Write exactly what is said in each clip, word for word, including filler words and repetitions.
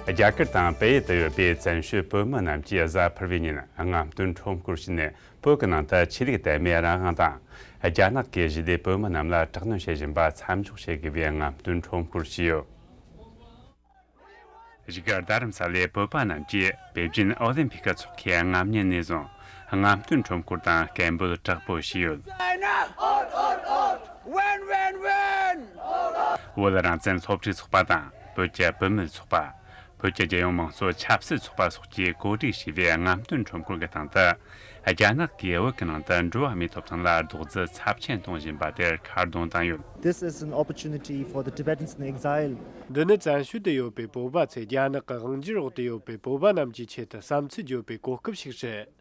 རྒྱ་གར་དང་བལ་ཡུལ་དུ་ཡོད་པའི་བཙན་བྱོལ་བོད་མི་རྣམས་ཀྱིས་གཟའ་ཕུར་བུའི་ཉིན་རྔམ་སྟོན་ཁྲོམ་སྐོར་བྱས་ནས། བོད་ཀྱི་ནང་དུ་ཆོས་ལུགས་དད་མོས་རང་དབང་དང་། རྒྱ་ནག་གིས་གཞིས་ལུས་བོད་མི་རྣམས་ལ་དྲག་གནོན་བྱེད་བཞིན་པ་མཚམས་འཇོག་བྱེད་དགོས་པའི་རྔམ་སྟོན་ཁྲོམ་སྐོར་བྱས་ཡོད། གཞིས་སྒར་རྡ་རམ་ས་ལའི་བོད་པ་རྣམས་ཀྱིས་པེ་ཅིན་ཨོ་ལིམ་ཕིག་ཚོགས་ཁའི་རྔ་བརྙན་ནས་བཟུང་རྔམ་སྟོན་ཁྲོམ་སྐོར་དང་སྐད་འབོད་དྲག་པོ་བྱས་ཡོད། China, out, out, out! Win, win, win! བོད་རང་བཙན་སློབ་ཕྲུག་ཚོགས་པ་དང་བོད་ཀྱི་བུད་མེད་ཚོགས་པ། བོད་ཀྱི་རྒྱལ་ཡོངས་མང་གཙོ་ཆབ་སྲིད་ཚོགས་པ་སོགས་ཀྱིས་གོ་སྒྲིག་བྱས་པའི་རྔམ་སྟོན་ཁྲོམ་སྐོར་གྱི་སྟེང་དུ། རྒྱ་ནག་གིས་བོད་ཀྱི་ནང་དུ་འགྲོ་བ་མིའི་ཐོབ་ཐང་ལ་རྡོག་རྫིས་ཚབས་ཆེན་གཏོང་བཞིན་པ་དེར་ཁ་རྡུང་བཏང་ཡོད། This is an opportunity for the Tibetans in exile. འདི་ནི་བཙན་བྱོལ་དུ་ཡོད་པའི་བོད་པ་ཚོས་རྒྱ་ནག་གི་དབང་སྒྱུར་འོག་ཏུ་ཡོད་པའི་བོད་པ་རྣམས་ཀྱི་ཆེད་དུ་བསམ་ཚུལ་བརྗོད་པའི་གོ་སྐབས་ཤིག་རེད།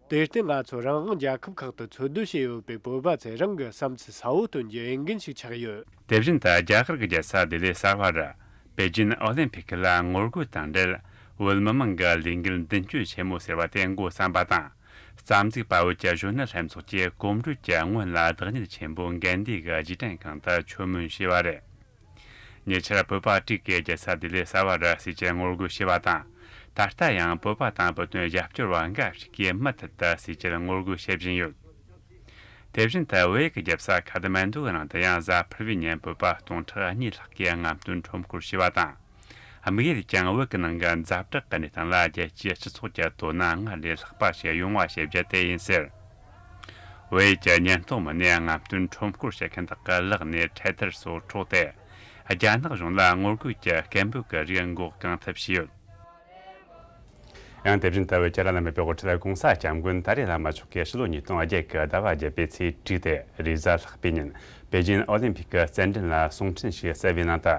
དེར་བརྟེན་ང་ཚོ་རང་དབང་རྒྱལ་ཁབ་ཁག་ཏུ་འཚོ་སྡོད་བྱས་ཡོད་པའི་བོད་པ་ཚོས་རང་གི་བསམ་ཚུལ་གསལ་བོ་སྟོན་རྒྱུའི་འོས་འགན་ཞིག་ཆགས་ཡོད། དེ་བཞིན་དུ་རྒྱ་གར་གྱི་རྒྱལ་ས་ལྡི་ལི་གསར་པར་པེ་ཅིན་ཨོ་ལིམ་ཕིག་ལ་ངོ་རྒོལ་དང་འབྲེལ། བོད་མི་མང་གི་ལས་འགུལ་མདུན་སྐྱོད་ཆེན་མོ་ཟེར་བ་དེ་འགོ་བརྩམས་པ་དང་། རྩ་འཛུགས་པ་བོད་ཀྱི་གཞོན་ནུ་ལྷན་ཚོགས་ཀྱིས་གོམ་བགྲོད་ཀྱི་སྔོན་ལ་བདག་ཉིད་ཆེན་པོ་འགན་ཟླའི་གི་རྗེས་དྲན་ཁང་དུ་མཆོད་མོལ་བྱས་པ་རེད། ཉེ་ཆར་བོད་པ་དྲུག་གིས་རྒྱལ་ས་ལྡི་ལི་གསར་པར་ཟས་བཅད་ངོ་རྒོལ་བྱས་པ་དང་། ད་ལྟ་ཡང་བོད་པ་དང་བོད་དོན་རྒྱབ་སྐྱོར་བ་འགའ་ཞིག་གིས་མུ་མཐུད་དུ་ཟས་བཅད་ངོ་རྒོལ་བྱེད་བཞིན་ཡོད། དེ་བཞིན་དུ་བལ་ཡུལ་གྱི་རྒྱལ་ས་ཁ་ཐ་མན་ཌུ་གི་ནང་དུ་ཡང་གཟའ་ཕུར་བུའི་ཉིན་བོད་པ་སྟོང་ཕྲག་གཉིས་ལྷག་གིས་རྔམ་སྟོན་ཁྲོམ་སྐོར་བྱས་པ་དང་། དམིགས་ཡུལ་ཀྱང་བོད་ཀྱི་ནང་གི་ཛ་དྲག་གི་གནས་སྟངས་ལ་རྒྱལ་སྤྱིའི་སྤྱི་ཚོགས་ཀྱི་དོ་སྣང་སྔར་ལས་ལྷག་པ་ཞིག་ཡོང་བ་བྱེད་རྒྱུ་དེ་ཡིན་ཟེར། བལ་ཡུལ་གྱི་ཉེན་རྟོག་མི་སྣས་རྔམ་སྟོན་ཁྲོམ་སྐོར་བྱེད་མཁན་དག་གི་ལག་ནས་འཕྲེད་དར་སོགས་འཕྲོག་སྟེ། རྒྱ་ནག་གཞུང་ལ་ངོ་རྒོལ་གྱི་སྐད་འབོད་ཀྱི་རིགས་འགོག་གང་ཐུབ་བྱས་ཡོད། ཡང་དེ་བཞིན་དུ་བོད་ཀྱི་བླ་ན་མེད་པའི་དབུ་ཁྲིད་གོང་ས་སྐྱབས་མགོན་ཏཱ་ལའི་བླ་མ་མཆོག་གིས་ཕྱི་ལོ་ཉིས་སྟོང་བརྒྱད་ཀྱི་ཟླ་བ་བརྒྱད་པའི་ཚེས་དྲུག་སྟེ་རེས་གཟའ་ལྷག་པའི་ཉིན་པེ་ཅིན་ཨོ་ལིམ་ཕིག་གི་རྩེད་འགྲན་ལ་གསུང་འཕྲིན་ཞིག་བསྩལ་བའི་ནང་དུ།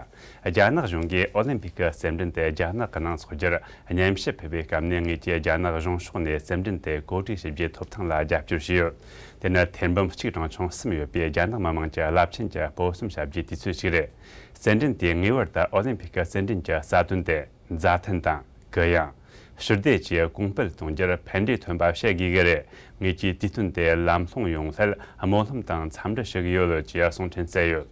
རྒྱ་ནག་གཞུང་གིས་ཨོ་ལིམ་ཕིག་གི་རྩེད་འགྲན་དེ་རྒྱ་ནག་གི་ནང་འཚོགས་རྒྱུར་སྙན་ཞུ་ཕུལ་བའི་སྐབས་ནས་ངེད་ཀྱིས་རྒྱ་ནག་གཞུང་ཕྱོགས་ནས་རྩེད་འགྲན་དེ་གོ་སྒྲིག་བྱེད་རྒྱུའི་ཐོབ་ཐང་ལ་རྒྱབ་སྐྱོར་བྱས་ཡོད། དེ་ནི་ཐེར་འབུམ་གཅིག་གྲངས་ཆུང་གསུམ་ཡོད་པའི་རྒྱ་ནག་མི་དམངས་ཀྱི་རླབས་ཆེན་གྱི་སྤོབས་སེམས་བྱ་རྒྱུའི་དུས་ཚོད་ཅིག་རེད། རྩེད་འགྲན་དེས་ངེས་པར་དུ་ཨོ་ལིམ་ཕིག་གི་རྩེད་འགྲན་གྱི་རྩ་དོན་དེ་མཛའ་མཐུན་དང་། གུ་ཡངས། ཞི་བདེ་བཅས་གོང་སྤེལ་གཏོང་རྒྱུར་ཕན་འབྲས་ཐོན་པ་བྱེད་དགོས་ཀྱི་རེད། ངེད་ཀྱིས་དུས་སྟོན་དེ་ལམ་ལྷོང་ཡོང་སླད་སྨོན་ལམ་དང་འཚམས་འདྲི་ཞུ་གི་ཡོད་ཅེས་གསུང་འཕྲིན་བསྩལ་ཡོད།